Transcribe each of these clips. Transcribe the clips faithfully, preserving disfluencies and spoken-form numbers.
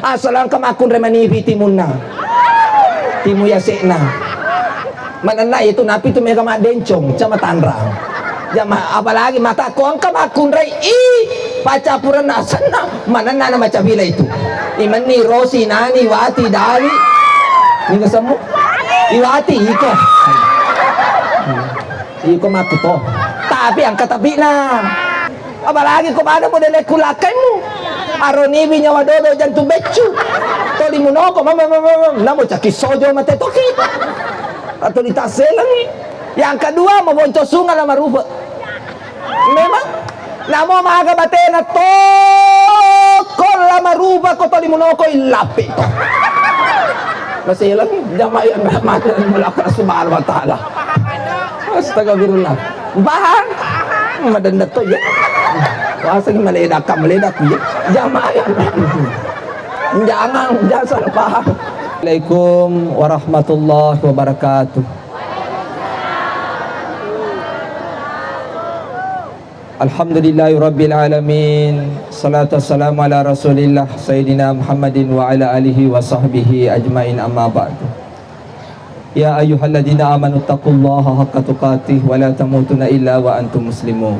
Assalangka makkunrai manifi timunna. Timu yase'na. Manenna itu napi tu mega maddencong, cama tanrang. Jama, apalagi mata ko engka makkunrai i paccappurenna asenna, manenna na macapila itu. Imenni rosi nani wati dali. Ninga semmu? Iwati iko. Iko makkuto. Tapi angka tapi'na. Apalagi ko pada modele kulakkaimu. Aroniwi nyawa dodo jantung beccu. Toli munoko, mama, mama, mama. Namo caki sojo mate toki. Atau ditasselengi. Yang kedua, mabonco sunga la marupa. Memang namo maga batena toko la marupa ko toli munoko illapi to. Naselengi jamaah yang rahmati dan dimuliakan Allah Subhanahu wa taala. Astagfirullah. Paham? Madendet to ya. Puasa ni meledak, meledak ya. Jamaah yang rahmati. Jangan, jangan salah paham. Assalamualaikum warahmatullahi wabarakatuh. Alhamdulillahi rabbil alamin. Salatu wassalamu ala Rasulillah Sayyidina Muhammadin wa ala alihi wa sahbihi ajmain, amma ba'du. Ya ayyuhalladzina amanu taqullaha haqqa tuqatih wa la tamutunna illa wa antum muslimun.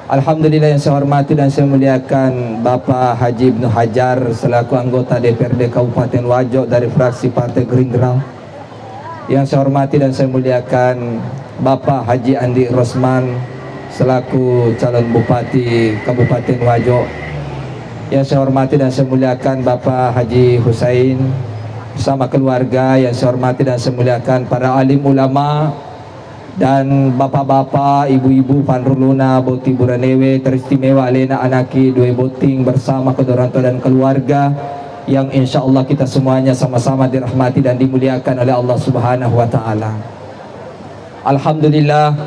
Alhamdulillah, yang saya hormati dan saya muliakan Bapak Haji Ibnu Hajar selaku anggota D P R D Kabupaten Wajo dari fraksi Partai Gerindra. Yang saya hormati dan saya muliakan Bapak Haji Andi Rosman selaku calon Bupati Kabupaten Wajo. Yang saya hormati dan saya muliakan Bapak Haji Husain bersama keluarga. Yang saya hormati dan saya muliakan para alim ulama dan bapak-bapak, ibu-ibu, panruluna, botting buranewe, teristimewa alena anaki dua botting bersama kedua orang tua dan keluarga yang insya Allah kita semuanya sama-sama dirahmati dan dimuliakan oleh Allah Subhanahu wa Ta'ala. Alhamdulillah,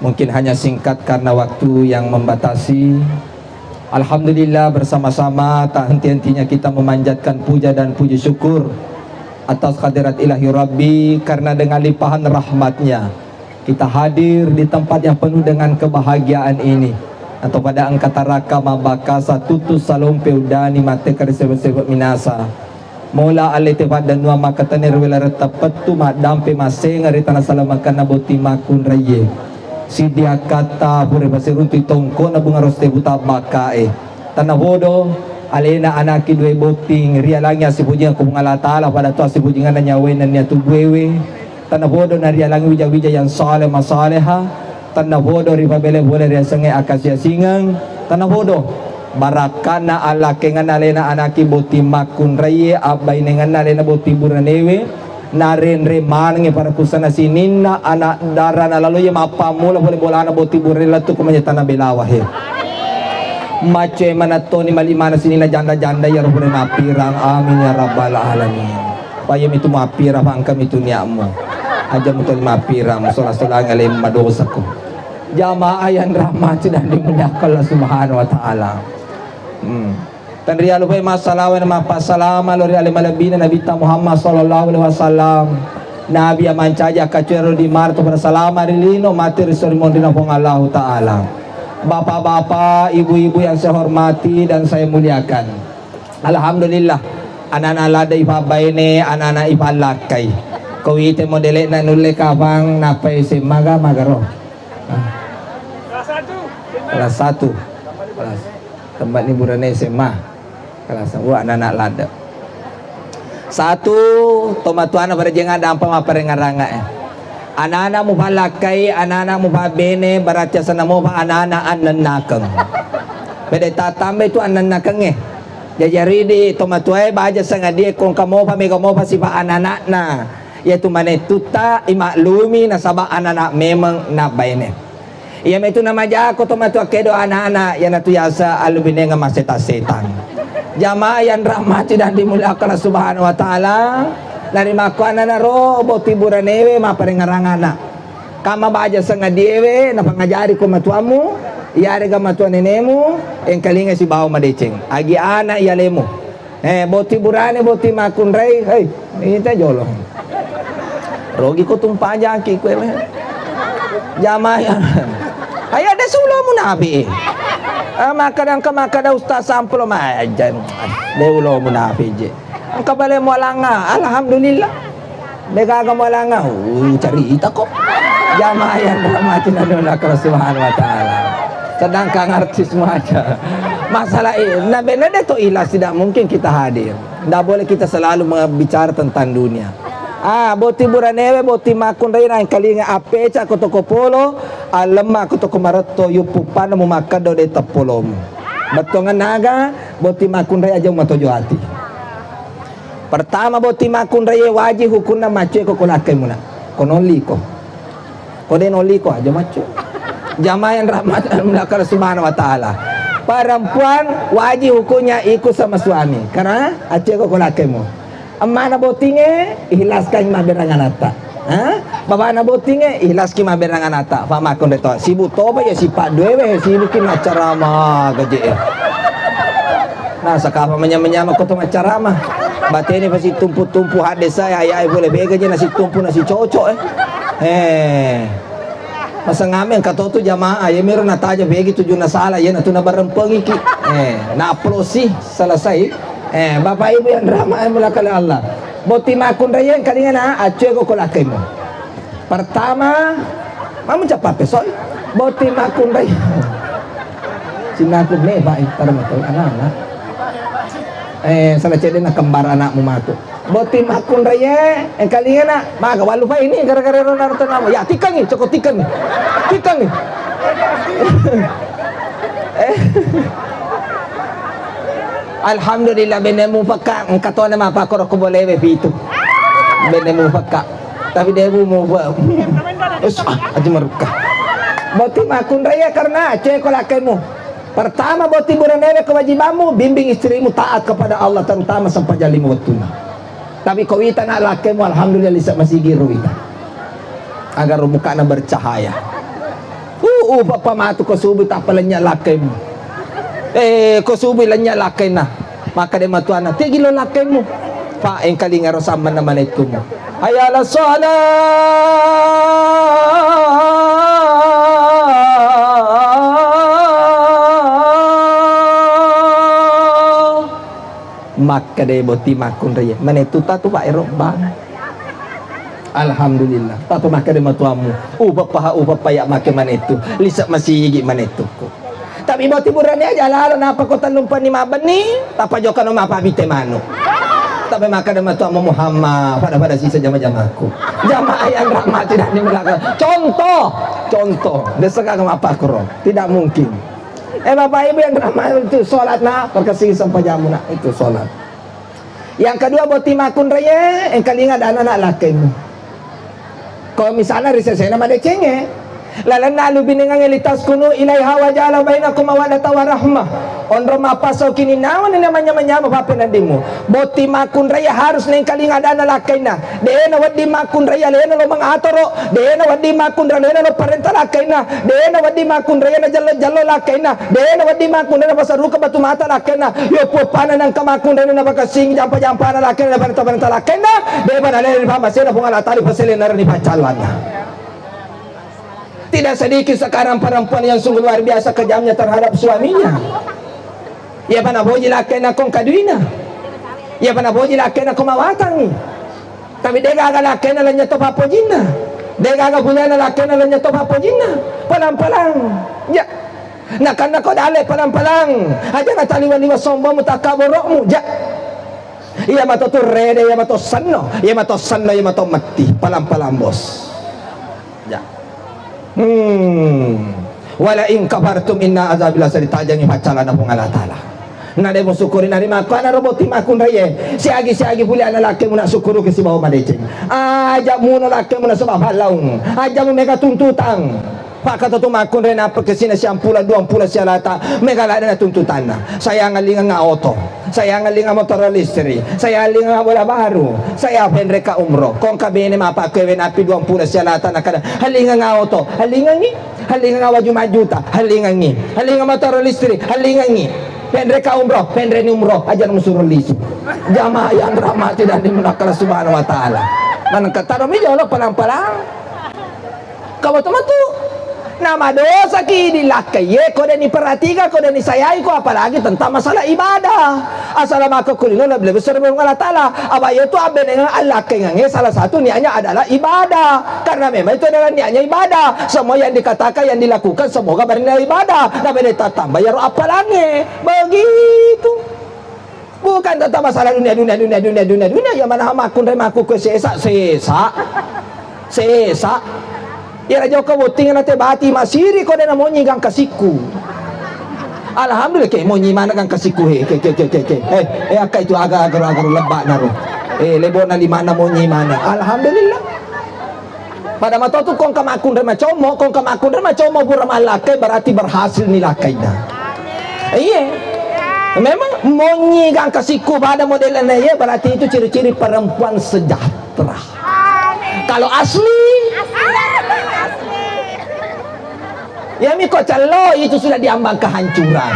mungkin hanya singkat karena waktu yang membatasi. Alhamdulillah, bersama-sama tak henti-hentinya kita memanjatkan puja dan puji syukur atas hadirat Ilahi Rabbi karena dengan limpahan rahmatnya kita hadir di tempat yang penuh dengan kebahagiaan ini. Atau pada engka taraka mabbakasa tutus salompe uddani matteka ri sebe-sebe minasa. Mola alete paddannuang makkatenni ri wilayah teppettu maddampe massengeng ri tana salamakenna botting makkunraiye. Siddi akkatta pura pasiruntu tongkona bunga roste buta bakkae. Tanah bodo alena anaki dua botting rialangi assipujingan ku Puang Allah Ta'ala pada to assipujinganna nyawae nennia tubuewe. Tanah bodo narialangi wija-wija yang saleh masaleha. Tanah bodo ripabele-bole riasengnge akasiasingeng. Tanah bodo barakkanna allakkengenna alena anaki botting makkunraiye, abbainengenna alena botting buranewe, narenre manengngi parakusanna sininna anak darana laloye mappammula pole bolana botting burane lettu ko manyatana belawa he. Maccoe manattoni mali mana sininna janda-janda iyaro pole mappirang. Amin ya rabbal alamin. Payami tu mappira, pangkami tu niatmu. Aja mutoli mappira, musola-solangi alemu madosako. Jamaah yang rahmati dan dimuliakan Allah Subhanahu wa Ta'ala. Hmm. Tenrialupai massalawa na mappassalama lo ri ale malebbina Nabitta Muhammad sallallahu alaihi wasallam. Nabi yang mancaji akkacuero di marto bersalama ri lino mati ri sori monrina Puang Allahu Ta'ala. Bapak-bapak, ibu-ibu yang saya hormati dan saya muliakan. Alhamdulillah, anak-anak ladde ipabbaine, anak-anak ipallakkai. Ko wite modele'na nulle kapang nappai S M A ga magaro. Ah. Kelas satu. Kelas. Tempat ni burane S M A. Kelas. Wah, anak-anak ladde. Satu, tomatuanna barajeng adampa mapparengngerang e. Anana mupallakkai, anana mupabbene, berarti asenna mopa anana annennakeng. Pede tattambai tu annennakengnge. Jaji aridi tomatuae baja sangadie kongka mopa mega mopa sipa ananakna. Yaitu manettutta imaklumi nasaba ananak memeng nabbaine. Iyamaitu namajako tomatoa kedo anak-anak, iyanatu yaseng allubinengeng masseta-setang. Jamaah yang rahmati dan dimuliakan Allah Subhanahu wa Ta'ala, narimakkuannanaro botting buranewe mapparengngerang anak. Kamma baja sangadiewe napangajari ko matuammu, iyarega matua nenemu, engkalinga sibawa madeceng. Agi anak iyalemu. Eh, botting burane, botting makkunrai, hei, ita jolo. Rogi ko tumpajaki kue me. Jamaah ya. Ayo ada sulo munabi. Ah, makkada engka makkada ustaz samplo majang. De ulo munafik je. Engka bale mualanga, alhamdulillah. De gaga mualanga, uh, carita kok. Jamaah yang dirahmati dan dimuliakan Allah Subhanahu wa Ta'ala. Sedangkan artis aja. Masalah ini, nah, bener deh tuh ikhlas, tidak mungkin kita hadir. Nggak boleh kita selalu bicara tentang dunia. Ah, botting buranewe, botting makkunrai naengkalinga appeca ko toko polo, alemma ko toko maretto, yuppu panna mumakkeddo de teppolomu. Bettuangenna aga, botting makkunrai aja matojo ati. Pertama, botting makkunrai wajib hukunna maccue ko kolakkemuna. Ko nolliko. Ko de nolliko aja maccu. Jamaah yang rahmat Allah Subhanahu wa Ta'ala. Perempuan wajib hukumnya ikut sama suami. Karena acce ko kolakkemu. Emmana bottinge, ikhlaskan maberang anatta. Ha? Bapana bottinge, ikhlaski maberang anatta. Fa makkunrai to. Sibuk toba ya sibuk dua we, sibuk ki maccarama gaje. Nah, sakapa menyama-nyama ko to maccarama. Bateni pasti tumpu-tumpu hadde saya, ayai boleh bega je nasi tumpu nasi cocok eh. Eh. Masangame engka to tu jamaah, ya mero nataja begi tujunna salah, ya natu nabarempengiki. Eh, na upload sih, selesai. Eh, Bapak Ibu yang dirahmati dan dimuliakan Allah. Botting makkunrai engkalingana, accue ko kolakkemu. Pertama, mamu cappa pesoi. Botting makkunrai. Sinaku ne, Pak, itar betul anak-anak. Eh, salah cedde na kembar anakmu matu. Botting makkunraie, engkalingana, maga wallu pa ini gara-gara ro narto namu. Ya, tikkangi, coko tikkangi. Tikkangi. Eh. Alhamdulillah, bennemu pekka, engka tona mapakoro ko bolewe pitu. Bennemu pekka. Tapi demu mu, us, ah, aja marukka. Botting makkunraie karena acce ko lakkemu. Pertama, botting buranewe kewajibanmu, bimbing istrimu taat kepada Allah, terutama sempajang lima wettunna. Tapi ko wita na lakkemu, alhamdulillah, lisa masigi ro wita. Agar ro mukana bercahaya. Uh, uh, papa matu ko subuh tappa lenya lakkemu. Eh, ko subuh lenya lakkenna. Makkeda matuanna, "Tegi lo lakkemu?" Fa engkalinga ro sammanna manettumu. Hayya 'alas shalah. Makkeda botting makkunrai, manettu tatu, Pak, ero bang. Alhamdulillah. Tatu makkeda matuammu, "Upappa, upappa ya make manettu. Lisa masigi manettuku." Tapi botting burane aja lalo, napa ko tellumpenni mabbenni, tappa jokano mapabite manu. Tapi makkeda matuammu, "Muhammad, pada-pada sisa jama-jamaku." Jamaah yang rahmati dan dimuliakan. Contoh, contoh. Desa kagak apa kuro. Tidak mungkin. Eh, Bapak Ibu yang dirahmati, itu sholat na, perkasih sampajammu na, itu sholat. Yang kedua, botting makkunraie, engkalinga dana na lakkemu. Ko misalna ri sesena madecengnge, lalenna alubinengangnge, "Litaskunu ilaiha wa ja'ala bainakum mawaddata wa rahmah." Onrong mappaso kininnawanni na manyama-nyama pappeneddimu. Botting makkunraie harus nengkalinga dana lakkainna. De na wedding makkunrai alena lo mangatoro, de na wedding makkunrai alena lo parenta lakkainna, de na wedding makkunrai na jallo-jallo lakkainna, de na wedding makkunrai na pasaruka batu mata lakkainna, yo puappana nangka makkunrai na pakasing jampa-jampana lakkainna, parenta-parenta lakkainna, de pada alena ri pammasena Puang Allah Taala, paselenna ri paccallanna. Tidak sedikit sekarang perempuan yang sungguh luar biasa kejamnya terhadap suaminya. Iya pada boji lakkainna kong kaduina. Iya pada boji lakkainna kong mawatangi. Tapi de gaga lakkainna lennye to pappojinna. De gaga punyana lakkainna lennye to pappojinna. Palang-palang. Ja. Nakanna ko dale palang-palang. Aja nataliwa-liwa sombongmu, takaboro'mu. Ja. Iya mato tu rede, iya mato senno, iya mato senno, iya mato metti. Palang-palang, Bos. Ja. Hmm. Wala in kafartum inna azabi lasyadid, tajangi paccalana Puang Allah Taala. Na de musyukuri nari makkuana ro botting makkunraie. Siagi-siagi puli ana lakkemu na sukkuruki sibawa madeceng. Aja muno lakkemu nasaba pallaung. Aja mu mega tuntutang. Pakkato tu makkunrai nappa kesina siampula duampula sialata. Mega ladde na tuntutanna. Saya ngallinga oto. Saya ngallinga motoro listrik. Saya ngallinga bola baru. Saya penreka umroh. Kongka bene mapakkewe napi duampula sialata nakada. Hallinga oto. Hallingangi. Hallinga waju majuta. Hallingangi. Hallinga motoro listrik. Hallingangi. Penreka umroh. Penreni umroh. Aja musuro lisu. Jamaah yang rahmati dan dimuliakan Allah Subhanahu wa Ta'ala. Manengka taro mi jolo palang-palang. Kawa to matu. Namadosaki idi lakkai ye, ko deni perhatikan, ko deni sayai ko, apalagi tentang masalah ibadah. Assalamualaikum kulino lebih besar Allah Ta'ala. Apa yetu abbenengan allakkaingangnge salah satu niatnya adalah ibadah. Karena memang itu adalah niatnya ibadah. Semua yang dikatakan, yang dilakukan, semoga bernilai ibadah. Nah, beda tatamba yaro appalangnge. Begitu. Bukan tentang masalah dunia, dunia, dunia, dunia, dunia, dunia. Ya mana makkunre makku ke sesa, sesa. Sesa. Iyaro jokka botting na te bati masiri ko dena monyi gangkasikku. Alhamdulillah ke monyi mana gangkasikku he, ke, ke, ke, ke, ke. Eh, eh, akka itu aga, aga, aga lebba naro. Eh, lebona lima na monyi mana. Alhamdulillah. Pada matotu kongka makkunre macommo, kongka makkunre macommo pura mallakkai berarti berhasil ni lakkaina. Iya. Memang monyi gangkasikku pada modelnya ya berarti itu ciri-ciri perempuan sejahtera. Kalau asli, ya miko cello itu sudah diambang kehancuran.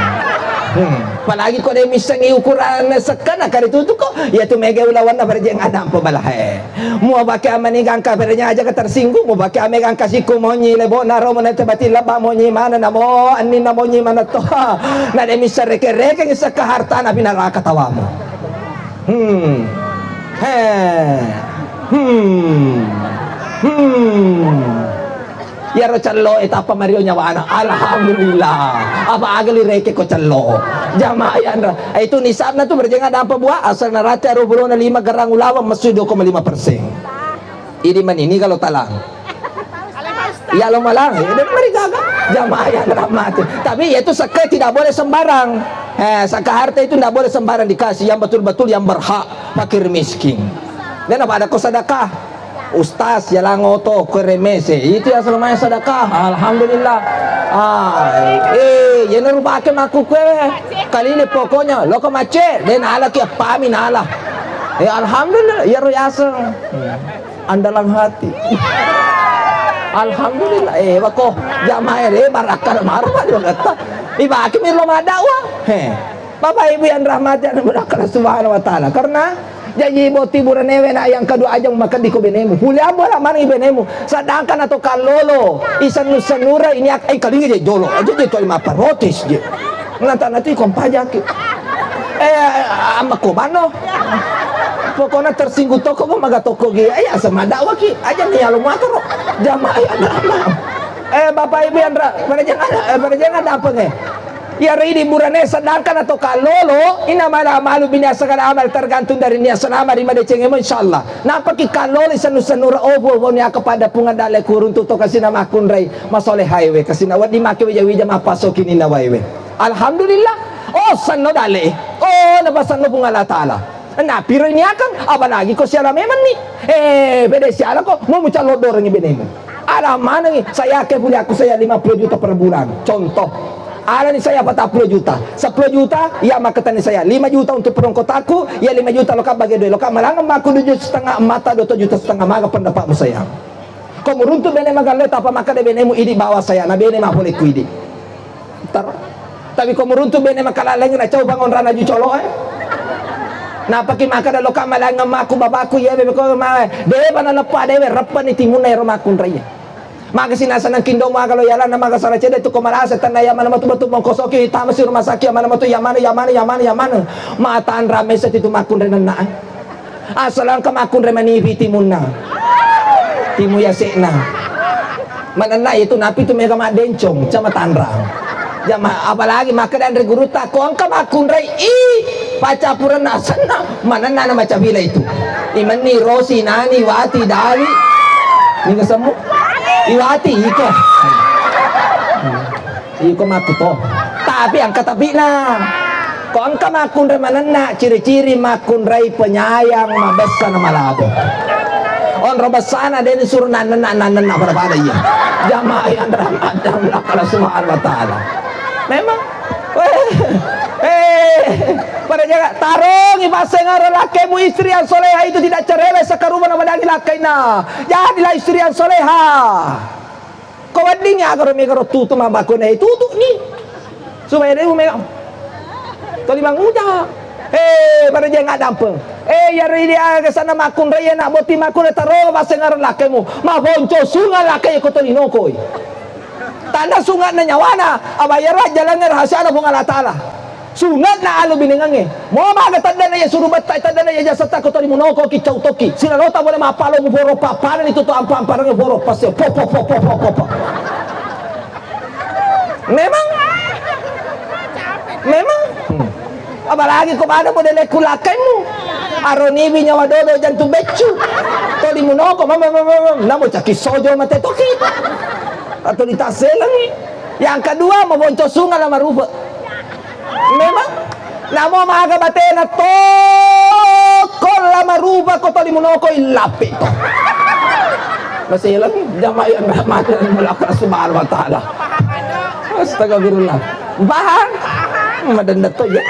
Hmm. Apalagi ko de missengi ukuran sekkana kari tutu ko, ya tu mega ulawanna berjeng ada apa balahe. Mua bake amani gangka berenya aja ke tersinggung, mua bake ame gangka siku monyi lebo naro menete bati laba monyi mana namo anni na monyi mana to. Na de missa reke-reke sekka harta na pinaraka tawamu. Hmm. He. Hmm. Hmm. Iyaro cello e tappa mario nyawana. Alhamdulillah. Apa aga li reke ko cello. Jamaah yanra. Eh, itu nisabna tu berjenga dampa buah asal narate aro bulona lima gerang ulawang messu dua koma lima persen. Idi manini kalau talang. Ya lo malang, ya dan mari gaga. Jamaah yang rahmati. Tapi ya itu sekka tidak boleh sembarang. Eh, sekka harta itu tidak boleh sembarang dikasih yang betul-betul yang berhak fakir miskin. Dan apa ada kau sedekah? Ustaz, jalang oto, kue remese. Itu ya selamanya sedekah. Alhamdulillah. Ah, eh, ya naru pakai maku kue. Kali ini pokoknya lo ke macet, dan ala ki apa amin ala. Eh, alhamdulillah, ya ro yaseng. Hmm. Andalan hati. Alhamdulillah, eh, wako jamaah re barakka marpa dua kata. Ibaki mirlo madawa. He. Bapak Ibu yang rahmati dan dimuliakan Allah Subhanahu wa Ta'ala. Karena janji boti buranewe na yang kedua aja maka di ko benemu. Puli ambo la maneng benemu. Sedangkan atau kallolo isennu-sennura ini ak-, eh, kalinga je jolo. Aja je toi mapparotes je. Nata nati kompajaki. Eh, amba ko bano. Pokoknya tersinggung toko ko maga toko ge. Eh, asa madawa ki. Aja ni alo matoro. Jamaah ya drama. Eh, Bapak Ibu yang ra-, pada jangan, eh, pada jangan apa nge. Iyaro idi burane sedangkan atau kallolo, inna mala amalu binia segala amal tergantung dari niat selama di madecengemo insyaallah. Napaki kallolo senu-senura obo-obo ni aka pada pungan dale kuruntu to kasina makkunrai masolehai we kasina wadi make wija-wija mapasoki nina wai we. Alhamdulillah. Oh senno dale. Oh napasenno Puang Allah Taala. Napiro ini akang apalagi ko siala memenni. Eh bede siala ko mau mucallo dorengi benemu. Ala manengi, saya ke punya aku saya lima puluh juta per bulan. Contoh, ala ni saya empat puluh juta, sepuluh juta, ya maka tani saya lima juta untuk perongkotaku, ya lima juta lo bagi dua, lo malangem aku tujuh setengah mata dua juta setengah maka pendapatmu saya. Ko muruntu bene magallo tapa maka de benemu idi bawa saya, na bene ma pole ku idi. Taro. Tapi ko muruntu bene makalaleng na cau bangon rana ju colo e. Napaki maka dalo ka malangem aku babaku ya bebe ko ma de bana leppa dewe reppa ni timunna ero makkunrai. Maka sinasa nang kindo maga lo yala na maga sara cede tu ko malasa tanna ya mana matu batu mongkosoki tamasi rumah sakit ya mana matu ya mana ya mana ya mana ya mana. Mata anra mesa titu makkunrai nenna. Asal engka makkunrai manipi timunna. Timu yasekna. Manenna itu napi tu mega maddencong, cama tanrang. Jama, apalagi makkeda anre gurutta, ko engka makkunrai i paccapurenna asenna, manenna na macabila itu. Imenni rosi nani wati dawi. Ninga semmu? Iwati iko. Iko makkuto. Tapi engka tapi'na. Ko engka makkunrai manenna, ciri-ciri makkunrai penyayang mabessa na malabo. Onro bessana deni suruh nanenna, nanenna pada-pada iya. Jamaah yang rahmat dan Allah Subhanahu wa Ta'ala. Memang. Eh, eh, pada jaga tarungi pasengara lakkemu istri yang soleha itu tidak cerewet sakarupa na madangi lakkaina. Jadilah istri yang soleha. Ko weddingngi agaro megaro tutu mabbakone tutu ni. Supaya de mega. Toli manguja. Eh, pada je ngaddampeng. Eh, yaro idi aga sana makkunrai na boti makkunrai taro pasengara lakkemu. Maponco sunga lakkai ko toli nokoi. Ana sungatna nyawana, abayara jalanna rahasiana Puang Allah Ta'ala. Sungatna alubinengangnge. Mo maga teddana iya suru betta, teddana iya jasetta ko toli munoko ki cau toki. Sinalota bole mappalo mu poro pappanani tu to ampa-amparangnge poro passe. Po, po, po. Memang? Memang? Hmm. Apalagi ko pada modele kulakkaimu. Aroniwi nyawa dodo jantung beccu. Toli munoko, mama, mama, mama. Namo caki sojo mate toki. Atau ditaselangi. Yang kedua, mabonco sunga la marupa. Memang? Namo maga batena toko la marupa ko toli munoko illapi to. Maselang jamaah yang rahmati dan mulaka subhanahu wa ta'ala. Astagfirullah. Paham? Madenda to ya.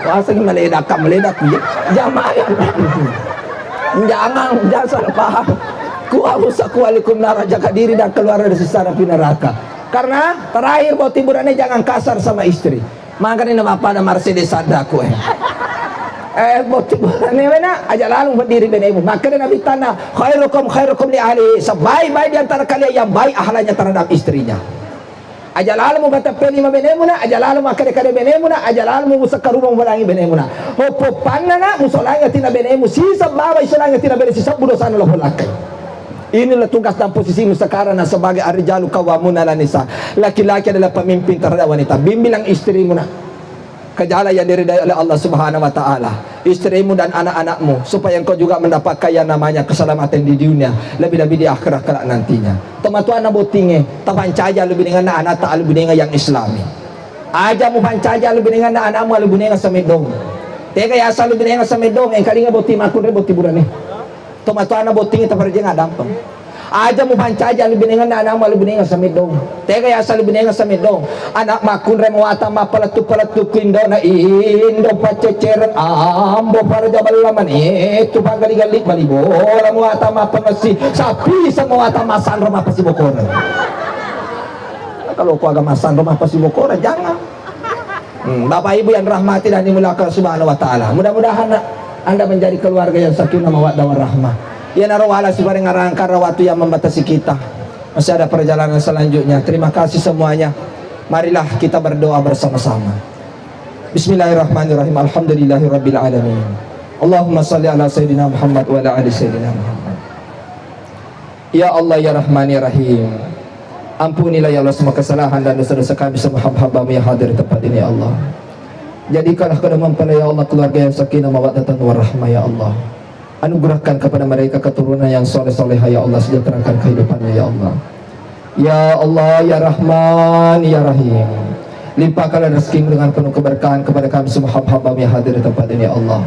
Wasa ki meledak, meledak ya. Jamaah yang jangan, jangan salah paham. Ku harus aku alikum nara, jaga diri dan keluar dari siksa api neraka. Karena terakhir, botting burane, jangan kasar sama istri. Makanya nama apa ada Mercedes ada aku eh. Eh, botting burane wena, aja lalu berdiri benemu. Makanya Nabi tanya, khairukum khairukum li ahli. Sebaik-baik di antara kalian yang baik ahlaknya terhadap istrinya. Aja lalo mubateppe lima benemuna, aja lalo makkeda-keda benemuna, aja lalo musekkaruma mubalangi benemuna. Hoppo-hoppanna na musolangi atina benemu, siseng bawai solangi atina bene, sisebbu dosana lo polakkai. Inilah tugas dan posisimu sekarang na sebagai ar-rijalu qawwamuna 'alan nisa. Laki-laki adalah pemimpin terhadap wanita. Bimbinglah istrimu na ke jalan yang diridai oleh Allah Subhanahu wa Ta'ala, istrimu dan anak-anakmu, supaya engkau juga mendapatkan yang namanya keselamatan di dunia, lebih-lebih di akhirat kelak nantinya. Tomatoanna bottingnge, tapancaji alubinenganna anakta alubinengan yang Islami. Aja mupancaji alubinenganna anakmu alubinengan sameddong. Tega yasa alubinengan sameddong, engkalinga botting makkunrai botting burane. Tomatoanna bottingnge taparejeng addampeng. Aja mupancaji alubinenganna anakmu alubinengan sameddong. Tega yasa alubinengan sameddong. Anak makkunrai muata mappalettu-palettu ku indona, indo paccecereng ambo paraja balla mani tu paggali-gali bali bola muata mappangessi sapi sa muata masanro mappasibokoreng. Kalau ku aga masanro mappasibokoreng, jangan. Hmm, Bapak Ibu yang rahmati dan dimuliakan Subhanahu wa Ta'ala. Mudah-mudahan Anda menjadi keluarga yang sakinah mawaddah warahmah. Iyanaro wala sibareng arangkara waktu yang membatasi kita. Masih ada perjalanan selanjutnya. Terima kasih semuanya. Marilah kita berdoa bersama-sama. Bismillahirrahmanirrahim. Alhamdulillahirabbil alamin. Allahumma salli ala Sayyidina Muhammad wa ala ali Sayyidina Muhammad. Ya Allah, ya Rahman, ya Rahim. Ampunilah, ya Allah, semua kesalahan dan dosa-dosa kami, semua hamba-hambamu yang hadir di tempat ini, ya Allah. Jadikanlah kedua mempelai, ya Allah, keluarga yang sakinah, mawaddah, dan warahmah, ya Allah. Anugerahkan kepada mereka keturunan yang soleh-solehah, ya Allah, sejahterakan kehidupannya, ya Allah. Ya Allah, ya Rahman, ya Rahim. Limpahkanlah rezekimu dengan penuh keberkahan kepada kami, semua hamba-hambamu yang hadir di tempat ini, ya Allah.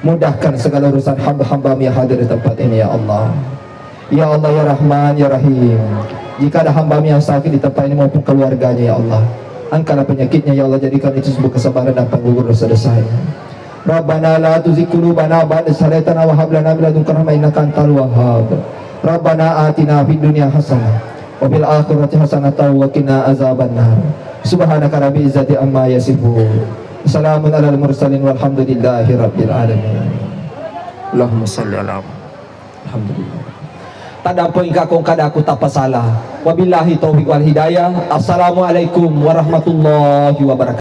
Mudahkan segala urusan hamba-hambamu yang hadir di tempat ini, ya Allah. Ya Allah, ya Rahman, ya Rahim. Jika ada hambamu yang sakit di tempat ini maupun keluarganya, ya Allah, angkatlah penyakitnya, ya Allah, jadikan itu sebuah kesabaran dan penggugur dosa-dosanya. Rabbana la tuzigh qulubana ba'da idh hadaytana wa hab lana min ladunka rahmah innaka antal wahhab. Rabbana atina fid dunya hasanah wa fil akhirati hasanatan wa qina azabannar. Subhanaka rabbil izzati amma yasifun. Salamun alal mursalin walhamdulillahi rabbil alamin. Allahumma salli ala Alhamdulillah. Taddampengika kong kada aku tapasala. Wabillahi taufiq wal hidayah. Assalamualaikum warahmatullahi wabarakatuh.